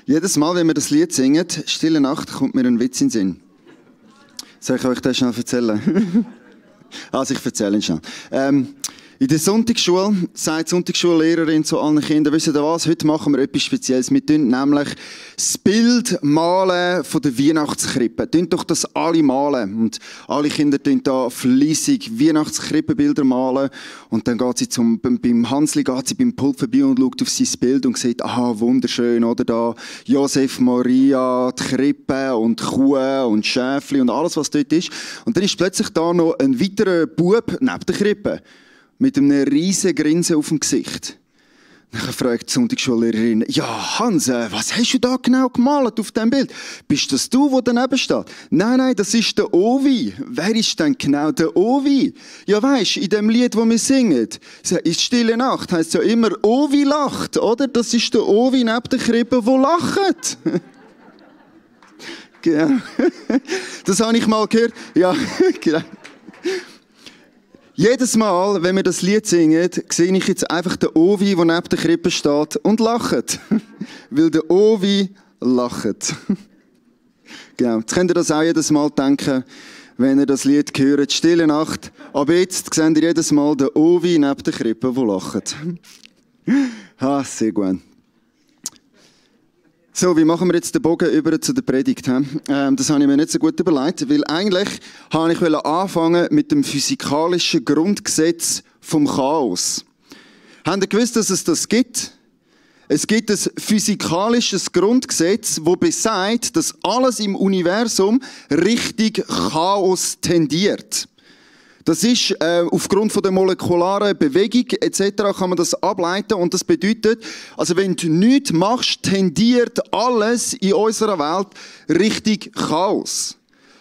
Jedes Mal, wenn wir das Lied singen, «Stille Nacht», kommt mir ein Witz in den Sinn. Soll ich euch das schnell erzählen? Also ich erzähle ihn schnell. In der Sonntagsschule sagt die Sonntagsschullehrerin zu allen Kindern, wisst ihr was, heute machen wir etwas Spezielles. Wir tun nämlich das Bild malen von der Weihnachtskrippe. Tun doch das alle malen. Und alle Kinder tun da fleissig Weihnachtskrippenbilder malen. Und dann geht sie beim Hansli geht sie beim Pult vorbei und schaut auf sein Bild und sieht, aha, wunderschön, oder da Josef, Maria, die Krippe und Kuh und Schäfli und alles, was dort ist. Und dann ist plötzlich da noch ein weiterer Bub neben der Krippe. Mit einem riesen Grinsen auf dem Gesicht. Dann fragt die Sonntagsschullehrerin, ja Hans, was hast du da genau gemalt auf diesem Bild? Bist das du, der daneben steht? Nein, das ist der Ovi. Wer ist denn genau der Ovi? Ja weisst, in dem Lied, das wir singen, ist «Stille Nacht», heisst ja immer «Ovi lacht», oder? Das ist der Ovi neben der Krippe, der lacht. Genau. Das habe ich mal gehört. Ja, genau. Jedes Mal, wenn wir das Lied singen, sehe ich jetzt einfach den Ovi, der neben der Krippe steht und lacht. Weil der Ovi lacht. Genau. Jetzt könnt ihr das auch jedes Mal denken, wenn ihr das Lied hört, «Stille Nacht». Aber jetzt seht ihr jedes Mal den Ovi neben der Krippe, der lacht. Sehr gut. So, wie machen wir jetzt den Bogen über zu der Predigt? Das habe ich mir nicht so gut überlegt, weil eigentlich wollte ich anfangen mit dem physikalischen Grundgesetz vom Chaos. Habt ihr gewusst, dass es das gibt? Es gibt ein physikalisches Grundgesetz, das besagt, dass alles im Universum Richtung Chaos tendiert. Das ist aufgrund von der molekularen Bewegung etc. kann man das ableiten und das bedeutet, also wenn du nichts machst, tendiert alles in unserer Welt Richtung Chaos.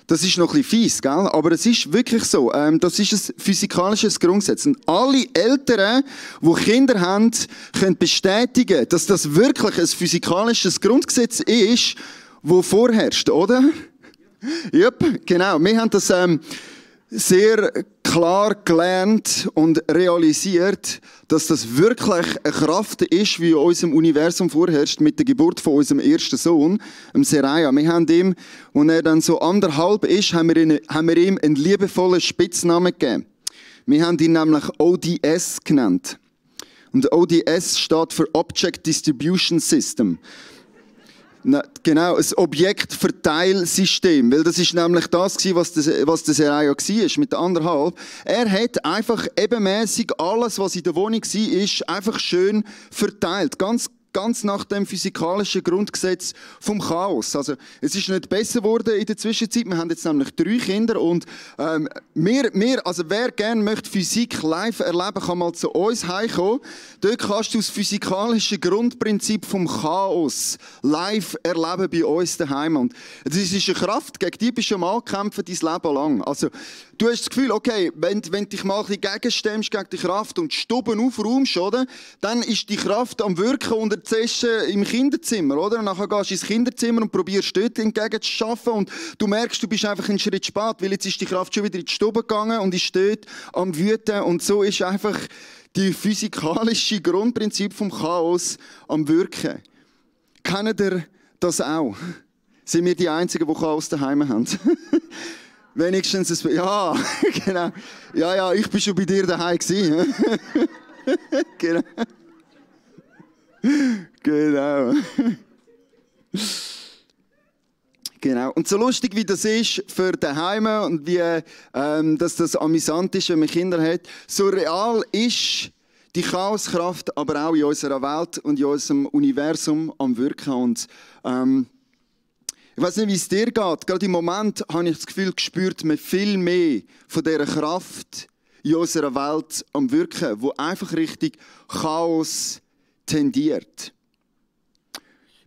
Das ist noch ein bisschen fies, gell? Aber es ist wirklich so. Das ist ein physikalisches Grundgesetz. Und alle Eltern, die Kinder haben, können bestätigen, dass das wirklich ein physikalisches Grundgesetz ist, das vorherrscht, oder? Yep, genau. Wir haben das sehr klar gelernt und realisiert, dass das wirklich eine Kraft ist, wie in unserem Universum vorherrscht, mit der Geburt von unserem ersten Sohn, dem Seraya. Wir haben ihm, als er dann so 1,5 ist, haben wir ihm einen liebevollen Spitznamen gegeben. Wir haben ihn nämlich ODS genannt. Und ODS steht für Object Distribution System. Genau, ein Objektverteilsystem. Weil das ist nämlich das gewesen, was der Seraya war, mit der 1,5. Er hat einfach ebenmäßig alles, was in der Wohnung war, einfach schön verteilt. Ganz nach dem physikalischen Grundgesetz vom Chaos. Also, es ist nicht besser geworden in der Zwischenzeit. Wir haben jetzt nämlich 3 Kinder und also wer gerne möchte Physik live erleben, kann mal zu uns heimkommen. Dort kannst du das physikalische Grundprinzip vom Chaos live erleben bei uns daheim. Und das ist eine Kraft, gegen die bist du mal kämpfen dein Leben lang. Also, du hast das Gefühl, okay, wenn du dich mal ein bisschen gegenstemmst gegen die Kraft und die Stuben aufräumst, oder, dann ist die Kraft am Wirken unter im Kinderzimmer, oder? Und dann gehst du ins Kinderzimmer und probierst dort entgegen zu arbeiten und du merkst, du bist einfach einen Schritt spät, weil jetzt ist die Kraft schon wieder in die Stube gegangen und ist dort am Wüten und so ist einfach die physikalische Grundprinzip vom Chaos am Wirken. Kennt ihr das auch? Sind wir die Einzigen, die Chaos daheim haben? Wenigstens ein... Ja, genau. Ja, ich bin schon bei dir daheim gewesen. Genau. Genau. Und so lustig wie das ist für daheim und wie dass das amüsant ist, wenn man Kinder hat, so real ist die Chaoskraft aber auch in unserer Welt und in unserem Universum am Wirken. Und ich weiß nicht, wie es dir geht. Gerade im Moment habe ich das Gefühl, spürt man viel mehr von dieser Kraft in unserer Welt am Wirken, wo einfach richtig Chaos tendiert.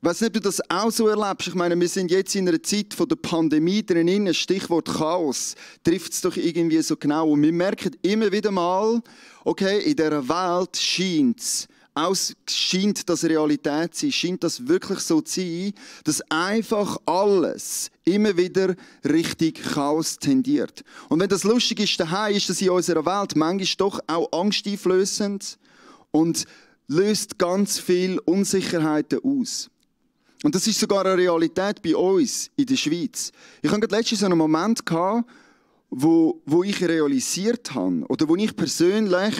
Ich weiss nicht, ob du das auch so erlebst. Ich meine, wir sind jetzt in einer Zeit von der Pandemie drin. Stichwort Chaos trifft es doch irgendwie so genau. Und wir merken immer wieder mal, okay, in dieser Welt scheint das Realität zu sein, scheint das wirklich so zu sein, dass einfach alles immer wieder Richtung Chaos tendiert. Und wenn das lustig ist daheim, ist das in unserer Welt manchmal doch auch angsteinflößend und löst ganz viel Unsicherheiten aus. Und das ist sogar eine Realität bei uns in der Schweiz. Ich hatte letztens so einen Moment gehabt, wo ich realisiert habe, oder wo ich persönlich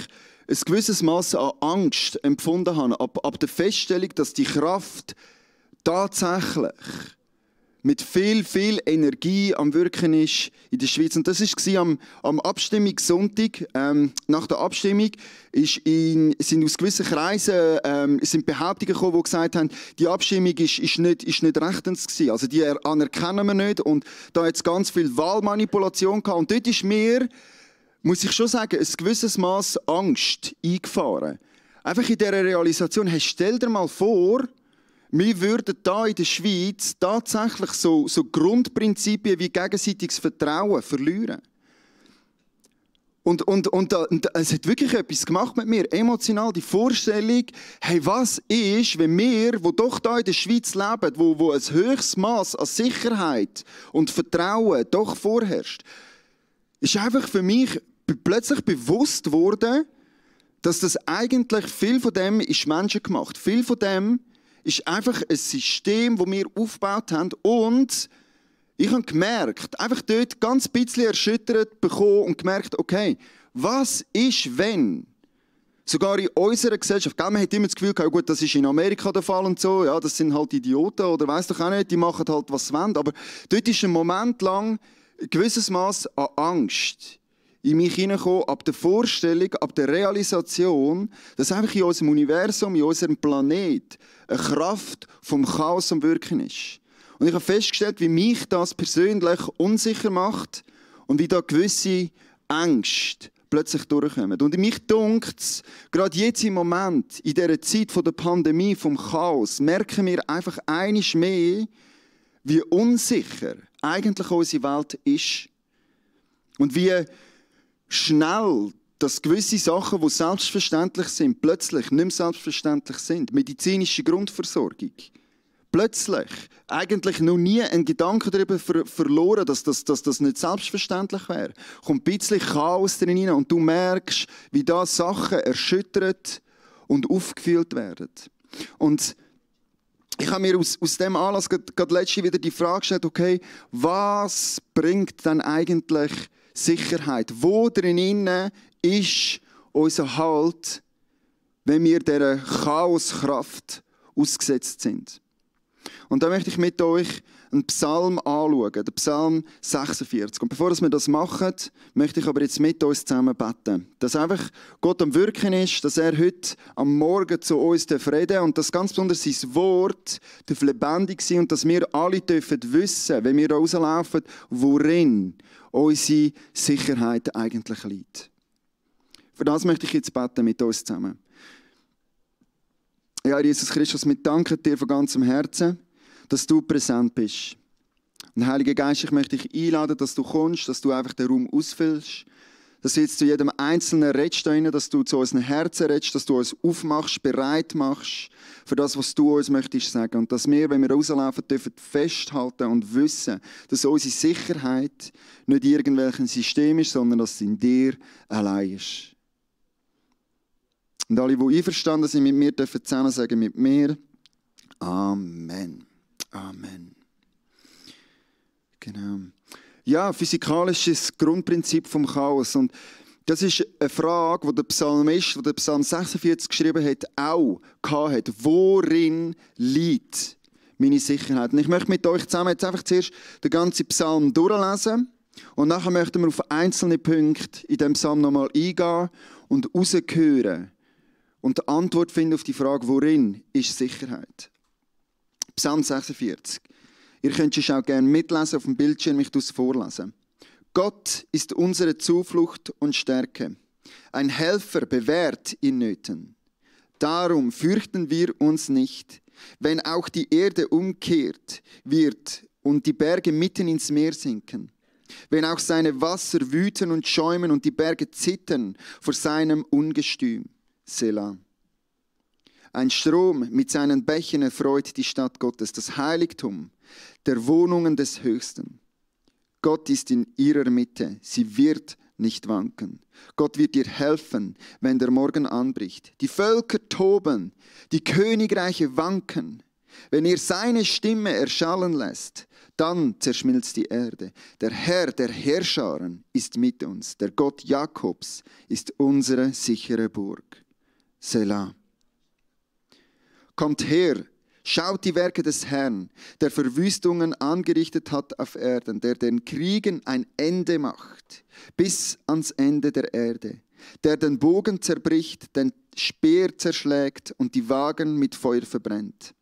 ein gewisses Maß an Angst empfunden habe, ab der Feststellung, dass die Kraft tatsächlich mit viel Energie am Wirken ist in der Schweiz. Und das war am Abstimmungssonntag. Nach der Abstimmung sind aus gewissen Kreisen sind Behauptungen gekommen, die gesagt haben, die Abstimmung ist nicht rechtens gewesen. Also die anerkennen wir nicht. Und da hat es ganz viel Wahlmanipulation gehabt. Und dort ist mir, muss ich schon sagen, ein gewisses Maß Angst eingefahren. Einfach in dieser Realisation, hey, stell dir mal vor, wir würden da in der Schweiz tatsächlich so Grundprinzipien wie gegenseitiges Vertrauen verlieren. Und es hat wirklich etwas gemacht mit mir, emotional, die Vorstellung, hey, was ist, wenn wir, die doch da in der Schweiz leben, wo ein höchstes Maß an Sicherheit und Vertrauen doch vorherrscht, ist einfach für mich plötzlich bewusst geworden, dass das eigentlich viel von dem ist menschengemacht. Viel von dem ist einfach ein System, das wir aufgebaut haben. Und ich habe gemerkt, einfach dort ganz ein bisschen erschüttert bekommen und gemerkt, okay, was ist, wenn sogar in unserer Gesellschaft, man hat immer das Gefühl, ja gut, das ist in Amerika der Fall und so, ja, das sind halt Idioten oder weiss doch auch nicht, die machen halt, was sie wollen. Aber dort ist ein Moment lang ein gewisses Maß an Angst in mich hineingekommen, ab der Vorstellung, ab der Realisation, dass einfach in unserem Universum, in unserem Planet eine Kraft vom Chaos am Wirken ist. Und ich habe festgestellt, wie mich das persönlich unsicher macht und wie da gewisse Ängste plötzlich durchkommen. Und mich dunkt es, gerade jetzt im Moment, in dieser Zeit der Pandemie, vom Chaos, merken wir einfach einmal mehr, wie unsicher eigentlich unsere Welt ist. Und wie schnell, dass gewisse Sachen, die selbstverständlich sind, plötzlich nicht mehr selbstverständlich sind. Medizinische Grundversorgung. Plötzlich, eigentlich noch nie einen Gedanken darüber verloren, dass das nicht selbstverständlich wäre. Kommt ein bisschen Chaos drin rein und du merkst, wie da Sachen erschüttert und aufgefühlt werden. Und ich habe mir aus dem Anlass gerade letztens wieder die Frage gestellt, okay, was bringt dann eigentlich Sicherheit? Wo drinnen ist unser Halt, wenn wir dieser Chaoskraft ausgesetzt sind? Und da möchte ich mit euch einen Psalm anschauen, den Psalm 46. Und bevor wir das machen, möchte ich aber jetzt mit uns zusammen beten. Dass einfach Gott am Wirken ist, dass er heute am Morgen zu uns reden darf und dass ganz besonders sein Wort lebendig sein und dass wir alle dürfen wissen, wenn wir rauslaufen, worin unsere Sicherheit eigentlich liegt. Für das möchte ich jetzt beten mit uns zusammen. Ja, Jesus Christus, wir danken dir von ganzem Herzen, dass du präsent bist. Und Heiliger Geist, ich möchte dich einladen, dass du kommst, dass du einfach den Raum ausfüllst, dass du jetzt zu jedem Einzelnen redest, dass du zu unseren Herzen redest, dass du uns aufmachst, bereit machst für das, was du uns möchtest sagen. Und dass wir, wenn wir rauslaufen, dürfen festhalten und wissen, dass unsere Sicherheit nicht in irgendwelchem System ist, sondern dass es in dir allein ist. Und alle, die einverstanden sind mit mir, dürfen zusammen sagen mit mir, Amen. Amen. Genau. Ja, physikalisches Grundprinzip vom Chaos. Und das ist eine Frage, die der Psalmist, der Psalm 46 geschrieben hat, auch hatte. Worin liegt meine Sicherheit? Und ich möchte mit euch zusammen jetzt einfach zuerst den ganzen Psalm durchlesen. Und nachher möchten wir auf einzelne Punkte in dem Psalm nochmal eingehen und raushören und die Antwort finden auf die Frage, worin ist Sicherheit? Psalm 46. Ihr könnt es auch gerne mitlesen auf dem Bildschirm, ich es vorlesen. Gott ist unsere Zuflucht und Stärke, ein Helfer bewährt in Nöten. Darum fürchten wir uns nicht, wenn auch die Erde umkehrt wird und die Berge mitten ins Meer sinken. Wenn auch seine Wasser wüten und schäumen und die Berge zittern vor seinem Ungestüm. Selah. Ein Strom mit seinen Bächen erfreut die Stadt Gottes, das Heiligtum der Wohnungen des Höchsten. Gott ist in ihrer Mitte, sie wird nicht wanken. Gott wird ihr helfen, wenn der Morgen anbricht. Die Völker toben, die Königreiche wanken. Wenn ihr seine Stimme erschallen lässt, dann zerschmilzt die Erde. Der Herr der Heerscharen ist mit uns. Der Gott Jakobs ist unsere sichere Burg. Selah. Kommt her, schaut die Werke des Herrn, der Verwüstungen angerichtet hat auf Erden, der den Kriegen ein Ende macht, bis ans Ende der Erde, der den Bogen zerbricht, den Speer zerschlägt und die Wagen mit Feuer verbrennt.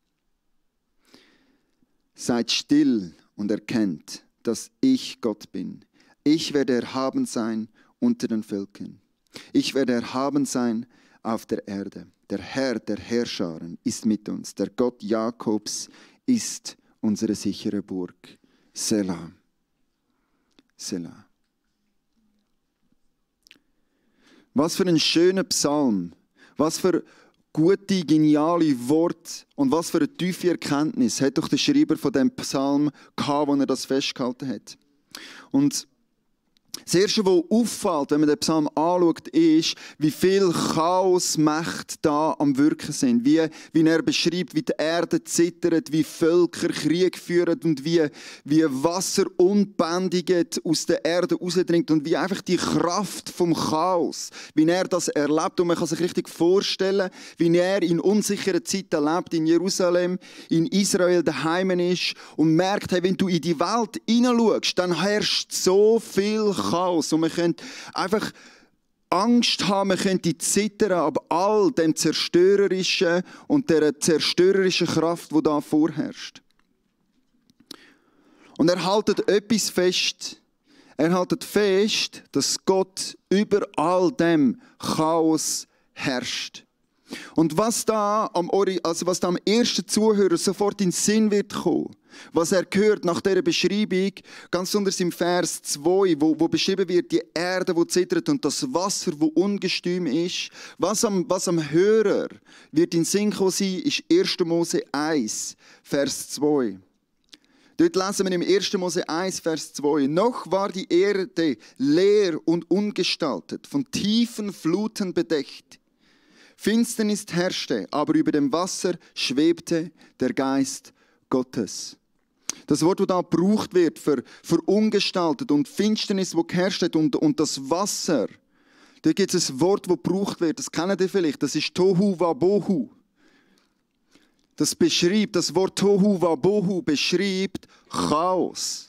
Seid still und erkennt, dass ich Gott bin. Ich werde erhaben sein unter den Völkern. Ich werde erhaben sein auf der Erde. Der Herr der Heerscharen ist mit uns. Der Gott Jakobs ist unsere sichere Burg. Selah. Selah. Was für ein schöner Psalm. Was für gute, geniale Worte und was für eine tiefe Erkenntnis hat doch der Schreiber von dem Psalm gehabt, als er das festgehalten hat. Und das Erste, was auffällt, wenn man den Psalm anschaut, ist, wie viel Chaosmächte da am Wirken sind. Wie er beschreibt, wie die Erde zittert, wie Völker Krieg führen und wie Wasser unbändigt aus der Erde rausdringt und wie einfach die Kraft vom Chaos, wie er das erlebt. Und man kann sich richtig vorstellen, wie er in unsicheren Zeiten lebt, in Jerusalem, in Israel daheim ist und merkt, hey, wenn du in die Welt hineinschaust, dann herrscht so viel Chaos. Und man könnte einfach Angst haben, man könnte zittern, aber all dem Zerstörerischen und der zerstörerischen Kraft, die da vorherrscht. Und er haltet etwas fest. Er haltet fest, dass Gott über all dem Chaos herrscht. Und was da am ersten Zuhörer sofort in den Sinn wird kommen, was er hört nach dieser Beschreibung, ganz besonders im Vers 2, wo beschrieben wird, die Erde, die zittert und das Wasser, das ungestüm ist. Was am Hörer wird in den Sinn kommen sein, ist 1. Mose 1, Vers 2. Dort lesen wir im 1. Mose 1, Vers 2. Noch war die Erde leer und ungestaltet, von tiefen Fluten bedeckt. Finsternis herrschte, aber über dem Wasser schwebte der Geist Gottes. Das Wort, das da gebraucht wird für ungestaltet und Finsternis, wo geherrscht hat und das Wasser, da gibt es ein Wort, das gebraucht wird, das kennt ihr vielleicht, das ist Tohu Wabohu. Das Wort Tohu Wabohu beschreibt Chaos.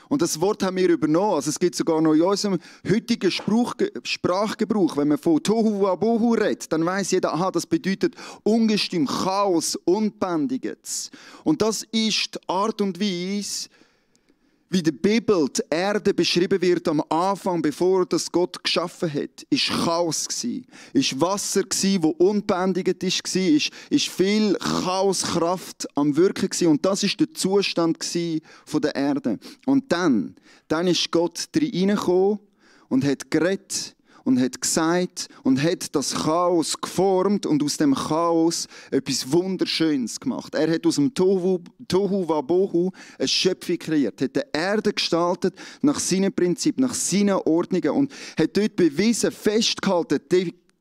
Und das Wort haben wir übernommen. Also es gibt sogar noch in unserem heutigen Sprachgebrauch. Wenn man von Tohu Wabohu redet, dann weiss jeder, aha, das bedeutet ungestüm, Chaos, Unbändiges. Und das ist die Art und Weise, wie die Bibel die Erde beschrieben wird am Anfang, bevor das Gott geschaffen hat. Ist Chaos gsi, ist Wasser gsi, wo unbändigt ist viel Chaoskraft am Wirken gsi. Und das ist der Zustand gsi von der Erde. Und dann ist Gott reingekommen und hat geredet und hat gesagt und hat das Chaos geformt und aus dem Chaos etwas Wunderschönes gemacht. Er hat aus dem Tohu Wabohu eine Schöpfung kreiert, hat die Erde gestaltet nach seinen Prinzipien, nach seinen Ordnungen und hat dort bewiesen, festgehalten,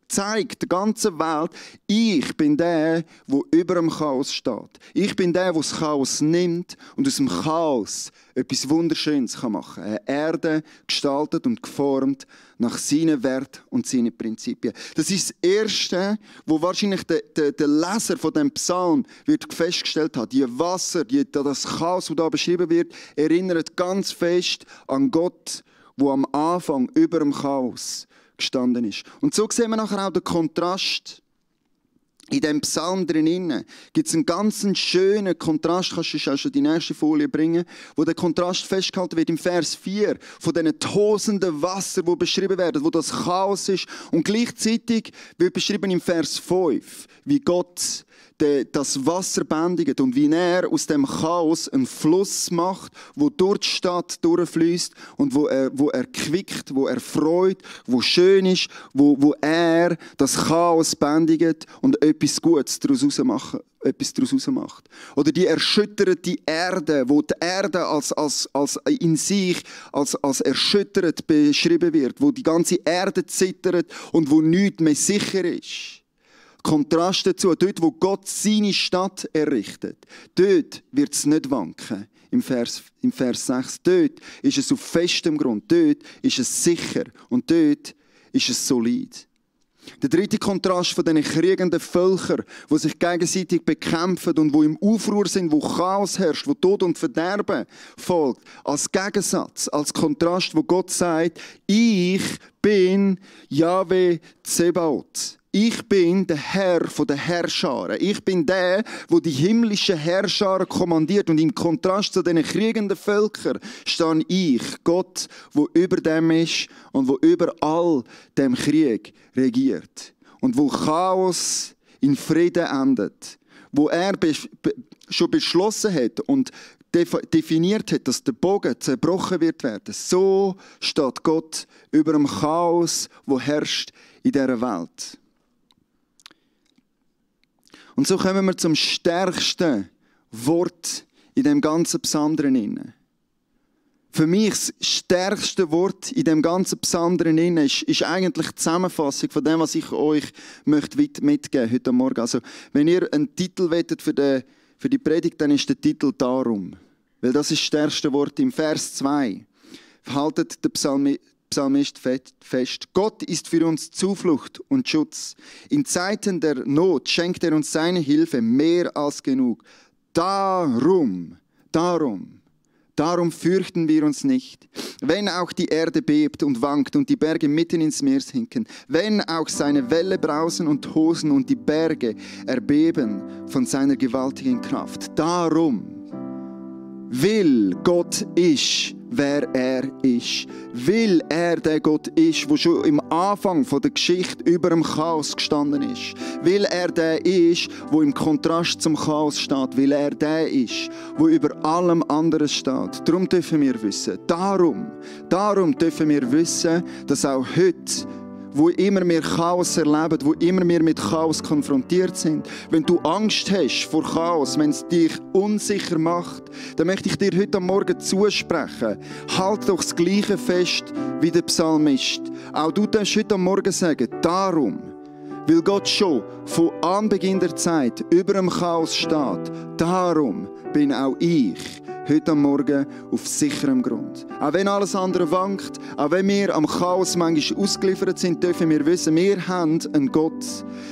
zeigt der ganzen Welt, ich bin der, der über dem Chaos steht. Ich bin der, der das Chaos nimmt und aus dem Chaos etwas Wunderschönes machen kann. Eine Erde gestaltet und geformt nach seinen Werten und seinen Prinzipien. Das ist das Erste, wo wahrscheinlich der Leser von dem Psalm wird festgestellt hat. Die Wasser, das Chaos, das da beschrieben wird, erinnert ganz fest an Gott, der am Anfang über dem Chaos gestanden ist. Und so sehen wir nachher auch den Kontrast. In diesem Psalm drinnen gibt es einen ganz schönen Kontrast, kannst du auch schon die nächste Folie bringen, wo der Kontrast festgehalten wird im Vers 4, von diesen tosenden Wasser, die beschrieben werden, wo das Chaos ist. Und gleichzeitig wird beschrieben im Vers 5, wie Gott das Wasser bändigt und wie er aus dem Chaos einen Fluss macht, wo durch die Stadt durchfließt und wo er quickt, wo er freut, wo schön ist, wo er das Chaos bändigt und etwas Gutes daraus macht. Oder die erschütterte Erde, wo die Erde als in sich als erschüttert beschrieben wird, wo die ganze Erde zittert und wo nichts mehr sicher ist. Kontrast dazu, dort, wo Gott seine Stadt errichtet, dort wird es nicht wanken. Im Vers 6. Dort ist es auf festem Grund, dort ist es sicher und dort ist es solid. Der dritte Kontrast von diesen kriegenden Völkern, die sich gegenseitig bekämpfen und wo im Aufruhr sind, wo Chaos herrscht, wo Tod und Verderben folgt, als Gegensatz, als Kontrast, wo Gott sagt, ich bin Jahwe Zebaoth. Ich bin der Herr der Herrscharen. Ich bin der, der die himmlischen Herrscharen kommandiert. Und im Kontrast zu diesen kriegenden Völkern stehe ich, Gott, der über dem ist und der über all dem Krieg regiert. Und wo Chaos in Frieden endet. Wo er schon beschlossen hat und definiert hat, dass der Bogen zerbrochen wird werden. So steht Gott über dem Chaos, wo herrscht in dieser Welt. Und so kommen wir zum stärksten Wort in dem ganzen Psalm drin. Für mich das stärkste Wort in dem ganzen Psalm drin ist eigentlich die Zusammenfassung von dem, was ich euch mitgeben heute Morgen. Also, wenn ihr einen Titel wettet für die Predigt, dann ist der Titel «Darum». Weil das ist das stärkste Wort. Im Vers 2 haltet der Psalmist fest. Gott ist für uns Zuflucht und Schutz. In Zeiten der Not schenkt er uns seine Hilfe mehr als genug. Darum fürchten wir uns nicht. Wenn auch die Erde bebt und wankt und die Berge mitten ins Meer sinken, wenn auch seine Welle brausen und tosen und die Berge erbeben von seiner gewaltigen Kraft. Darum, weil Gott ist, wer er ist. Weil er der Gott ist, der schon im Anfang der Geschichte über dem Chaos gestanden ist. Weil er der ist, der im Kontrast zum Chaos steht. Weil er der ist, der über allem anderen steht. Darum dürfen wir wissen, darum dürfen wir wissen, dass auch heute, wo immer wir Chaos erleben, wo immer wir mit Chaos konfrontiert sind. Wenn du Angst hast vor Chaos, wenn es dich unsicher macht, dann möchte ich dir heute Morgen zusprechen. Halt doch das Gleiche fest wie der Psalmist. Auch du darfst heute Morgen sagen, darum, weil Gott schon von Anbeginn der Zeit über dem Chaos steht, darum bin auch ich heute Morgen auf sicherem Grund. Auch wenn alles andere wankt, auch wenn wir am Chaos manchmal ausgeliefert sind, dürfen wir wissen, wir haben einen Gott.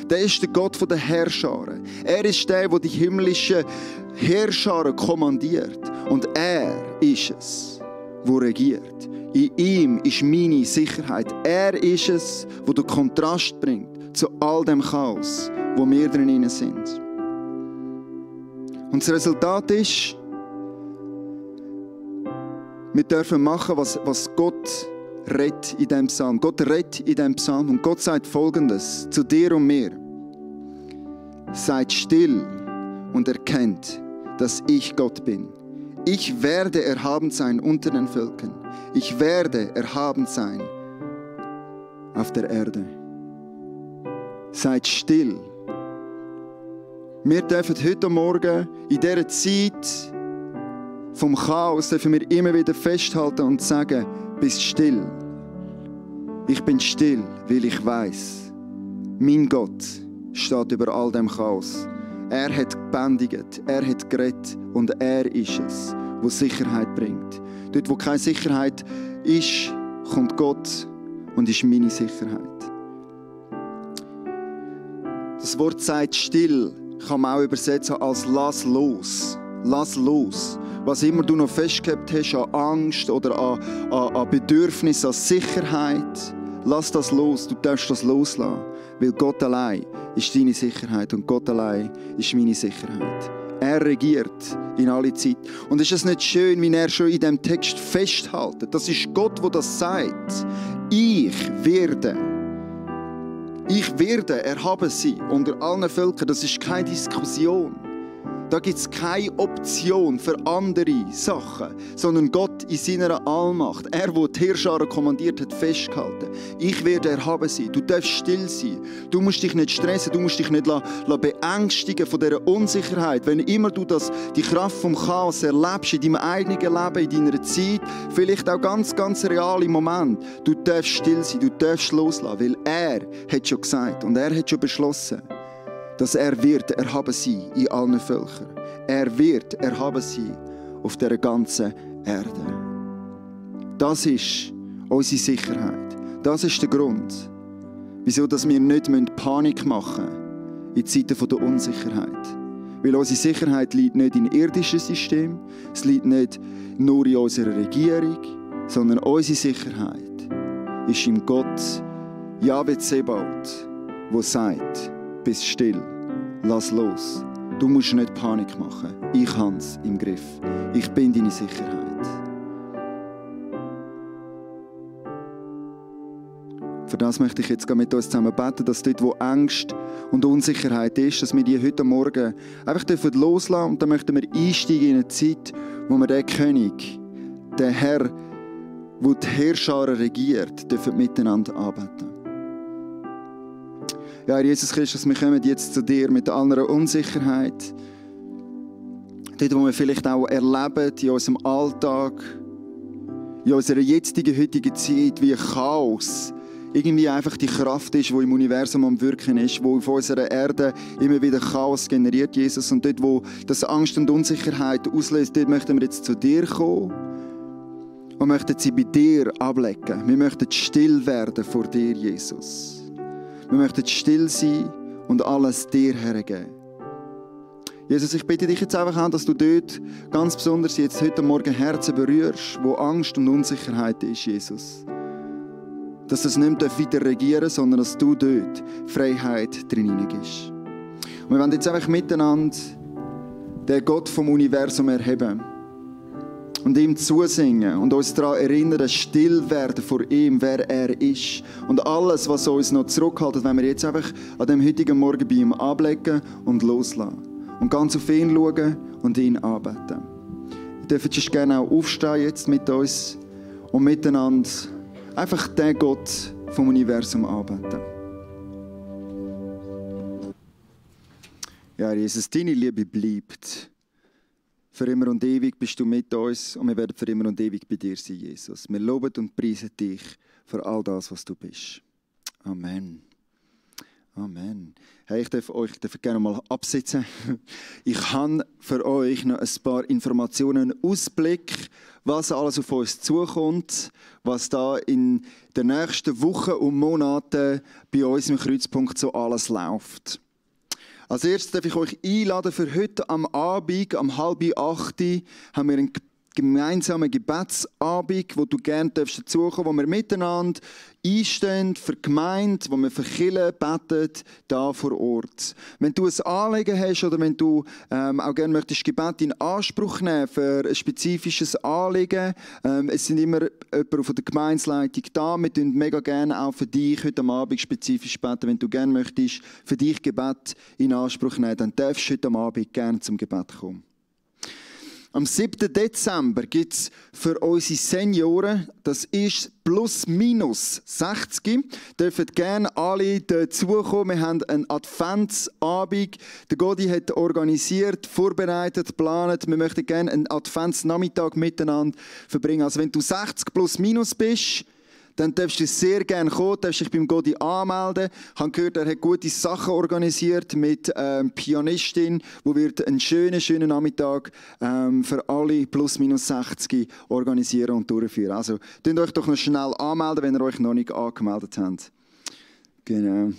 Der ist der Gott der Herrscharen. Er ist der die himmlischen Herrscharen kommandiert. Und er ist es, der regiert. In ihm ist meine Sicherheit. Er ist es, der den Kontrast bringt zu all dem Chaos, wo wir drin sind. Und das Resultat ist, wir dürfen machen, was Gott redet in diesem Psalm. Gott redet in diesem Psalm und Gott sagt Folgendes zu dir und mir. Seid still und erkennt, dass ich Gott bin. Ich werde erhaben sein unter den Völkern. Ich werde erhaben sein auf der Erde. Seid still. Wir dürfen heute Morgen in dieser Zeit vom Chaos dürfen wir immer wieder festhalten und sagen, bist still. Ich bin still, weil ich weiß, mein Gott steht über all dem Chaos. Er hat gebändigt, er hat gerettet und er ist es, der Sicherheit bringt. Dort, wo keine Sicherheit ist, kommt Gott und ist meine Sicherheit. Das Wort sagt still, kann man auch übersetzen als lass los. Lass los. Was immer du noch festgehabt hast an Angst oder an Bedürfnis, an Sicherheit, lass das los. Du darfst das loslassen. Weil Gott allein ist deine Sicherheit und Gott allein ist meine Sicherheit. Er regiert in alle Zeit. Und ist es nicht schön, wie er schon in diesem Text festhält? Das ist Gott, der das sagt. Ich werde erhaben sein unter allen Völkern. Das ist keine Diskussion. Da gibt es keine Option für andere Sachen, sondern Gott in seiner Allmacht, er, der die Herrscharen kommandiert hat, festgehalten. Ich werde erhaben sein. Du darfst still sein. Du musst dich nicht stressen, du musst dich nicht beängstigen von dieser Unsicherheit. Wenn immer du die Kraft vom Chaos erlebst in deinem eigenen Leben, in deiner Zeit, vielleicht auch ganz, ganz real im Moment, du darfst still sein, du darfst loslassen, weil er hat schon gesagt und er hat schon beschlossen, dass er wird erhaben sein in allen Völkern. Er wird erhaben sein auf dieser ganzen Erde. Das ist unsere Sicherheit. Das ist der Grund, wieso dass wir nicht Panik machen müssen in Zeiten der Unsicherheit. Weil unsere Sicherheit liegt nicht im irdischen System, es liegt nicht nur in unserer Regierung, sondern unsere Sicherheit ist im Gott Jahwe Zebaoth, der sagt, bist still, lass los. Du musst nicht Panik machen. Ich habe es im Griff. Ich bin deine Sicherheit. Für das möchte ich jetzt mit uns zusammen beten, dass dort, wo Angst und Unsicherheit ist, dass wir die heute Morgen einfach loslassen dürfen. Und dann möchten wir einsteigen in eine Zeit, wo wir den König, den Herr, der die Heerscharen regiert, dürfen miteinander anbeten. Ja, Jesus Christus, wir kommen jetzt zu dir mit aller Unsicherheit. Dort, wo wir vielleicht auch erleben, in unserem Alltag, in unserer jetzigen, heutigen Zeit, wie Chaos irgendwie einfach die Kraft ist, die im Universum am Wirken ist, wo auf unserer Erde immer wieder Chaos generiert, Jesus. Und dort, wo das Angst und Unsicherheit auslöst, dort möchten wir jetzt zu dir kommen und möchten sie bei dir ablegen. Wir möchten still werden vor dir, Jesus. Wir möchten still sein und alles dir hergeben. Jesus, ich bitte dich jetzt einfach an, dass du dort ganz besonders jetzt heute Morgen Herzen berührst, wo Angst und Unsicherheit ist, Jesus. Dass das nicht weiter regieren darf, sondern dass du dort Freiheit drin hineingibst. Und wir wollen jetzt einfach miteinander den Gott vom Universum erheben und ihm zusingen und uns daran erinnern, still werden vor ihm, wer er ist. Und alles, was uns noch zurückhaltet, wenn wir jetzt einfach an dem heutigen Morgen bei ihm ablegen und loslassen. Und ganz auf ihn schauen und ihn anbeten. Ihr dürft gerne auch aufstehen jetzt mit uns und miteinander einfach den Gott vom Universum anbeten. Ja, Jesus, deine Liebe bleibt. Für immer und ewig bist du mit uns und wir werden für immer und ewig bei dir sein, Jesus. Wir loben und preisen dich für all das, was du bist. Amen. Amen. Hey, ich darf euch gerne mal absitzen. Ich habe für euch noch ein paar Informationen, einen Ausblick, was alles auf uns zukommt, was da in den nächsten Wochen und Monaten bei uns im Kreuzpunkt so alles läuft. Als erstes darf ich euch einladen für heute am Abend, um 7:30 haben wir einen gemeinsamen Gebetsabend, wo du gerne dazukommen, wo wir miteinander einstehen für die Gemeinde, wo wir für Kirche beten, da vor Ort. Wenn du ein Anliegen hast oder wenn du auch gerne möchtest Gebet in Anspruch nehmen für ein spezifisches Anliegen, es sind immer jemand von der Gemeindeleitung da, wir tun mega gerne auch für dich heute Abend spezifisch beten. Wenn du gerne möchtest für dich Gebet in Anspruch nehmen, dann darfst du heute Abend gerne zum Gebet kommen. Am 7. Dezember gibt es für unsere Senioren, das ist plus minus 60, dürfen gerne alle dazukommen. Wir haben einen Adventsabend. Der Godi hat organisiert, vorbereitet, geplant. Wir möchten gerne einen Adventsnachmittag miteinander verbringen. Also wenn du 60 plus minus bist, dann darfst du sehr gerne kommen, darfst dich beim Godi anmelden. Ich habe gehört, er hat gute Sachen organisiert mit Pianistin, wo wird einen schönen Nachmittag für alle plus minus 60 organisieren und durchführen. Also, könnt euch doch noch schnell anmelden, wenn ihr euch noch nicht angemeldet habt. Genau.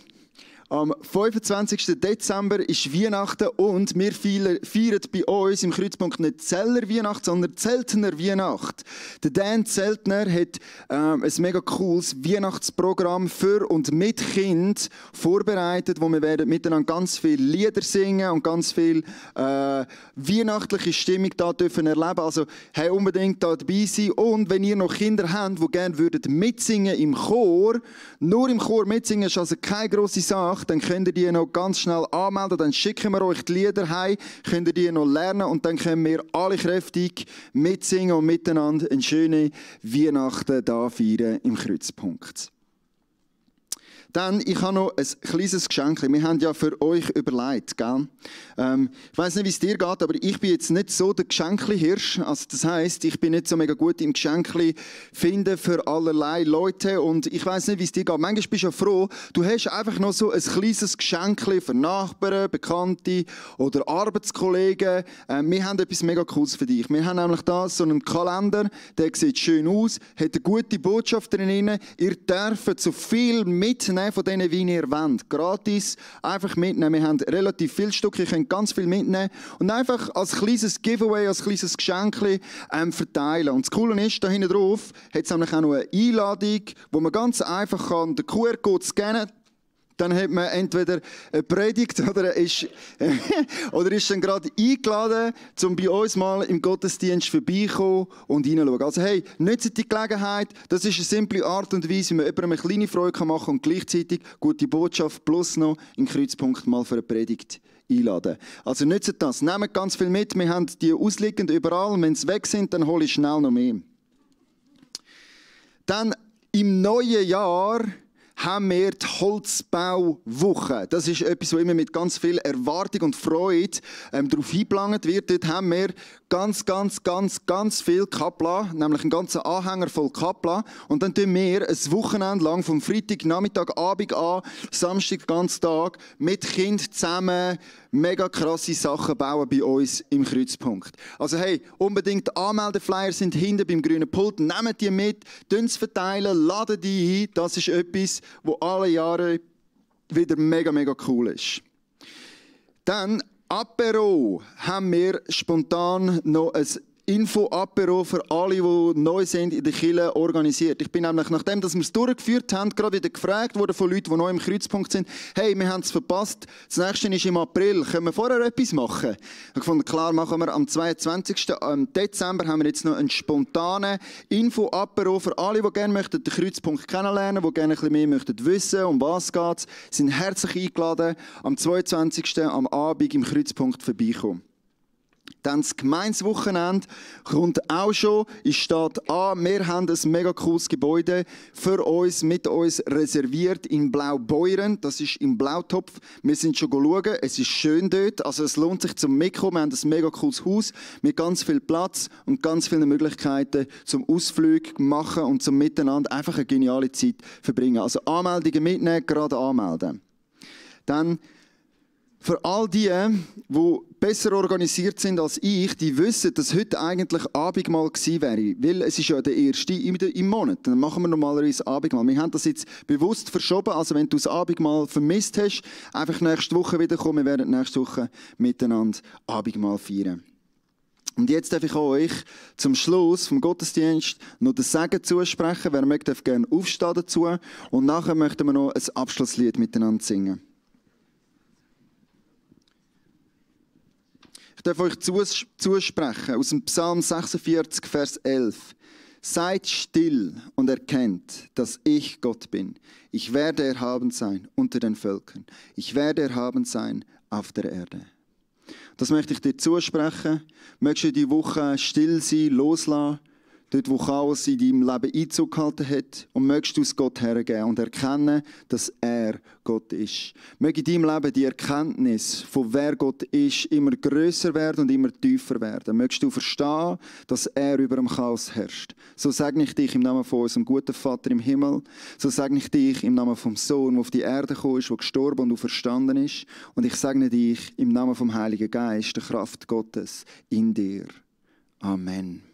Am 25. Dezember ist Weihnachten und wir feiern bei uns im Kreuzpunkt nicht Zeller Weihnacht, sondern Zeltner Weihnacht. Der Dan Zeltner hat ein mega cooles Weihnachtsprogramm für und mit Kind vorbereitet, wo wir werden miteinander ganz viele Lieder singen und ganz viel weihnachtliche Stimmung da dürfen erleben. Also hey, unbedingt da dabei sein. Und wenn ihr noch Kinder habt, die gerne mitsingen im Chor, nur im Chor mitsingen ist also keine grosse Sache, dann könnt ihr die noch ganz schnell anmelden, dann schicken wir euch die Lieder heim, könnt ihr die noch lernen und dann können wir alle kräftig mitsingen und miteinander eine schöne Weihnachten da feiern im Kreuzpunkt. Dann, ich habe noch ein kleines Geschenk. Wir haben ja für euch überlegt, gell? Ich weiss nicht, wie es dir geht, aber ich bin jetzt nicht so der Geschenkli-Hirsch. Also das heisst, ich bin nicht so mega gut im Geschenkli finden für allerlei Leute. Und ich weiss nicht, wie es dir geht. Manchmal bist du ja froh, du hast einfach noch so ein kleines Geschenkli für Nachbarn, Bekannte oder Arbeitskollegen. Wir haben etwas mega Cooles für dich. Wir haben nämlich da so einen Kalender, der sieht schön aus, hat eine gute Botschaft drin. Ihr dürft so viel mitnehmen von denen, wie ihr wollt. Gratis, einfach mitnehmen. Wir haben relativ viele Stück, ihr könnt ganz viel mitnehmen und einfach als kleines Giveaway, als kleines Geschenkli verteilen. Und das Coole ist, da hinten drauf hat es nämlich auch noch eine Einladung, wo man ganz einfach kann den QR-Code scannen. Dann hat man entweder eine Predigt oder ist dann gerade eingeladen, um bei uns mal im Gottesdienst vorbeikommen und hineinschauen. Also hey, nutzt die Gelegenheit. Das ist eine simple Art und Weise, wie man jemandem eine kleine Freude machen kann und gleichzeitig gute Botschaft plus noch in Kreuzpunkt mal für eine Predigt einladen. Also nutzt das. Nehmt ganz viel mit. Wir haben die ausliegend überall. Wenn sie weg sind, dann hole ich schnell noch mehr. Dann im neuen Jahr haben wir die Holzbauwoche. Das ist etwas, wo immer mit ganz viel Erwartung und Freude darauf eingeplant wird. Dort haben wir ganz viel Kapla, nämlich einen ganzen Anhänger voll Kapla. Und dann tun wir ein Wochenende lang, vom Freitag, Nachmittag, Abend an, Samstag, den ganzen Tag, mit Kind zusammen mega krasse Sachen bauen bei uns im Kreuzpunkt. Also hey, unbedingt Anmeldeflyer sind hinten beim grünen Pult. Nehmt die mit, sie verteilen, laden die ein. Das ist etwas, wo alle Jahre wieder mega cool ist. Dann Apero haben wir spontan noch ein Info-Apero für alle, die neu sind in der Kirche, organisiert. Ich bin nämlich, nachdem dass wir es durchgeführt haben, gerade wieder gefragt worden von Leuten, die neu im Kreuzpunkt sind, hey, wir haben es verpasst, das nächste ist im April, können wir vorher etwas machen? Ich fand, klar, machen wir am 22. Dezember haben wir jetzt noch einen spontanen Info-Apero für alle, die gerne möchten den Kreuzpunkt kennenlernen, die gerne ein bisschen mehr möchten wissen, um was es geht, sind herzlich eingeladen, am 22. am Abend im Kreuzpunkt vorbeikommen. Dann das Gemeinswochenende kommt auch schon. Es steht an, wir haben ein mega cooles Gebäude für uns, mit uns reserviert in Blaubeuren. Das ist im Blautopf. Wir sind schon schauen, es ist schön dort. Also es lohnt sich zum Mitkommen. Wir haben ein mega cooles Haus mit ganz viel Platz und ganz vielen Möglichkeiten zum Ausflug machen und zum Miteinander einfach eine geniale Zeit verbringen. Also Anmeldungen mitnehmen, gerade anmelden. Dann für all die besser organisiert sind als ich, die wissen, dass heute eigentlich Abendmahl gewesen wäre. Weil es ist ja der erste im Monat. Dann machen wir normalerweise Abendmahl. Wir haben das jetzt bewusst verschoben. Also wenn du das Abendmahl vermisst hast, einfach nächste Woche wiederkommen. Wir werden nächste Woche miteinander Abendmahl feiern. Und jetzt darf ich euch zum Schluss vom Gottesdienst noch den Segen zusprechen. Wer möchte, darf gerne aufstehen dazu. Und nachher möchten wir noch ein Abschlusslied miteinander singen. Ich darf euch zusprechen aus dem Psalm 46, Vers 11. Seid still und erkennt, dass ich Gott bin. Ich werde erhaben sein unter den Völkern. Ich werde erhaben sein auf der Erde. Das möchte ich dir zusprechen. Möchtest du die Woche still sein, loslassen? Dort, wo Chaos in deinem Leben Einzug gehalten hat. Und möchtest du es Gott hergeben und erkennen, dass er Gott ist. Möge in deinem Leben die Erkenntnis, von wer Gott ist, immer grösser werden und immer tiefer werden. Möchtest du verstehen, dass er über dem Chaos herrscht. So segne ich dich im Namen von unserem guten Vater im Himmel. So segne ich dich im Namen vom Sohn, der auf die Erde gekommen ist, der gestorben und verstanden ist. Und ich segne dich im Namen vom Heiligen Geist, der Kraft Gottes in dir. Amen.